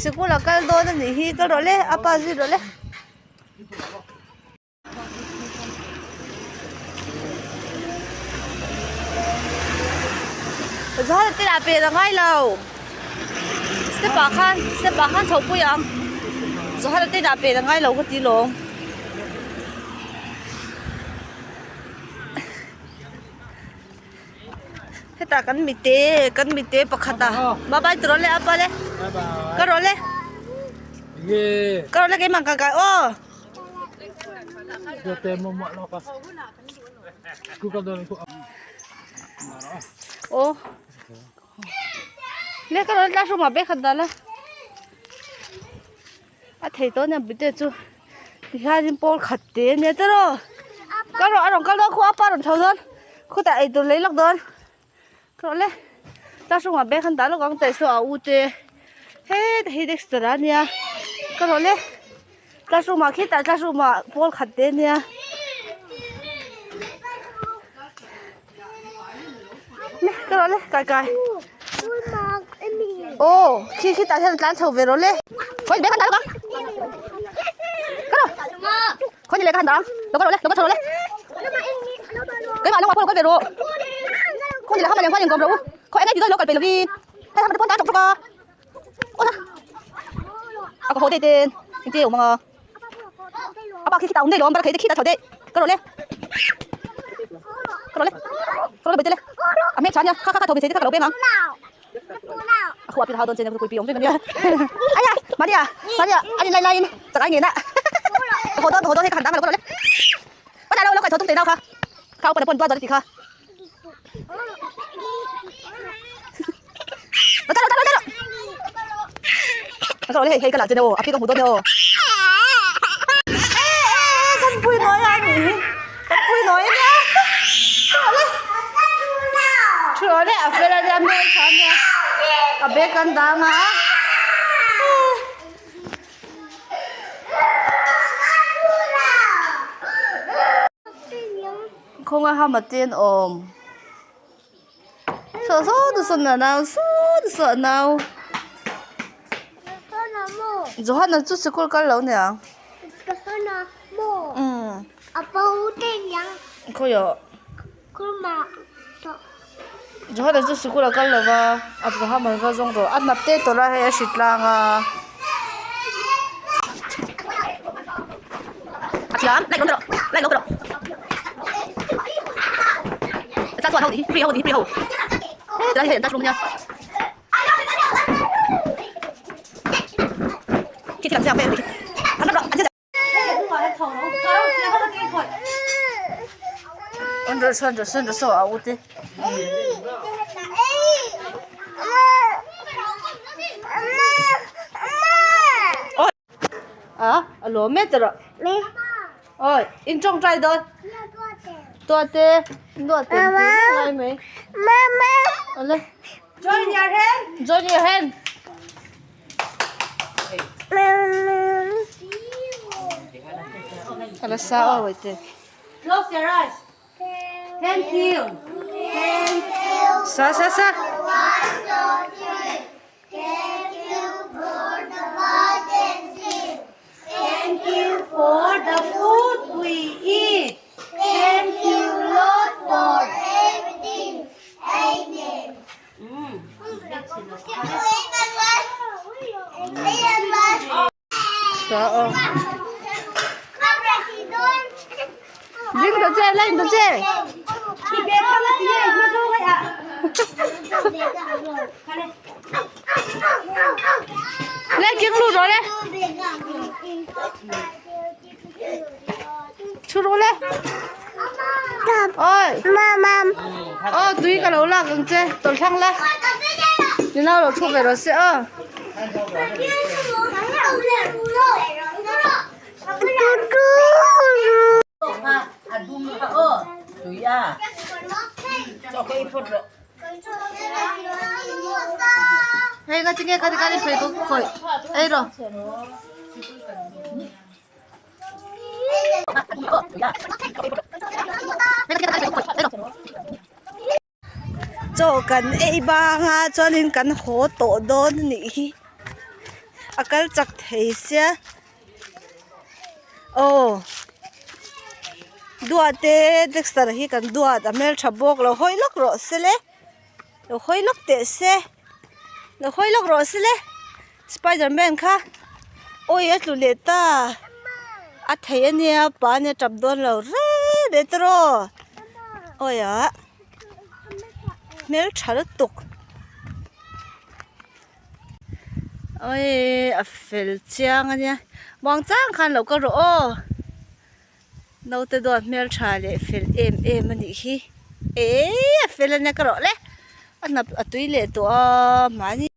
Sikul a kal dawn a nih hi kal rawh le a pa zui rawh le. Zahal te lah pen a ngai lo step ah khan step ah khan chho pui ang Zahal te lah pen a ngai lo ka ti lawm. Hetah kan mite kan mite pakhat a bye bye tiraw le apa le ka rawh le ka rawh le keimah ka kai aw. Aw le ka rawh le classroom ah bag khat dah la a thei tawh ania bite chu tihianin pawl khat te ania tiraw ka rawh a rawn kal dawn khu apa rawn chho dawn khutah eitur lei lawk dawn ka rawh le classroom ah bag an dah lawk ang teh saw a u te heta hi dexter a nia ka rawh le classroom ah khitah classroom ah pawl khat te ania le ka rawh le kai kai aw khi khitah hian tlan chho ve rawh le khawi bag an dah lawk ang ka rawh khawi ni leh ka han dah ang lo ka rawh le lo ka chho rawh le keimah lo kal ve rawh khawi ni leh hama leh khuan inkawm rawh u khawi eng nge ti dawn lo kal peih lovin hei hama te pawn tan chawk chawk a aw la a ka haw daih ten engtin nge awm ang a a pa khi khitah a awm daih lo ang bala khei te khitah a chho daih ka rawh le ka rawh le ka rawh le le a hmel tha ania kha kha kha tho hmeichhe te kha ka lo beng ang a khuah pin a hau dawn che nia pui awm reng ania aya Maria Maria a ni lai laiin chak ai ngen a ka haw dawn ka haw dawn hei ka han dang a lo ka rawh le ka dah lo lo kaihchho tum teh nau kha kha upa na pawn duat duat a ti kha. A bag an dang a. Khawnga hama te an awm saw saw te sawn a nau saw te saw a nau Johana chu sikul kal lo nia umm khawiah Johana chu sikul a kal lo va Abraham an va zawng rawh a hnap te tawrh a hei a hri tlang a. A a lawm e tawrh awi in tawngtai dawn tuate duate ngai mai awle join your hand join your hand ala sa awi te close your eyes thank you thank you sa sa sa Thank you for the garden seed. Thank you for the food we eat. Thank you, Lord, for everything. Amen. Sa aw. Ding ta che, lên ta che. Lên kiếm lù rồi đấy. Chu rồi đấy. Ôi. Ôi, tui ka lo lak ang che, tawlh thlang la. Ni nau lo thu ve rawh se aw. Hei nga tinge ka ka phei ko khoi ei ro. Chaw kan ei bang a chuanin kan haw tawh dawn a nih hi. A kal chak thei sia aw duat e Dexter hi kan duat a hmeltha bawk lo hawi lawk rawh se le lo hawi lawk teh se lo hawi lawk rawh se le Spiderman kha awi a tlu leh ta a thei ania pa ania tap dawn lo reng reng tawh awi ah hmeltha lutuk. Awii a fel chiang a nia muang chang khan lo kal rawh aw naute duat hmeltha leh fel em em a nih hi eee a fel a nia ka rawh le a hnap a tui leh tawh a mahni.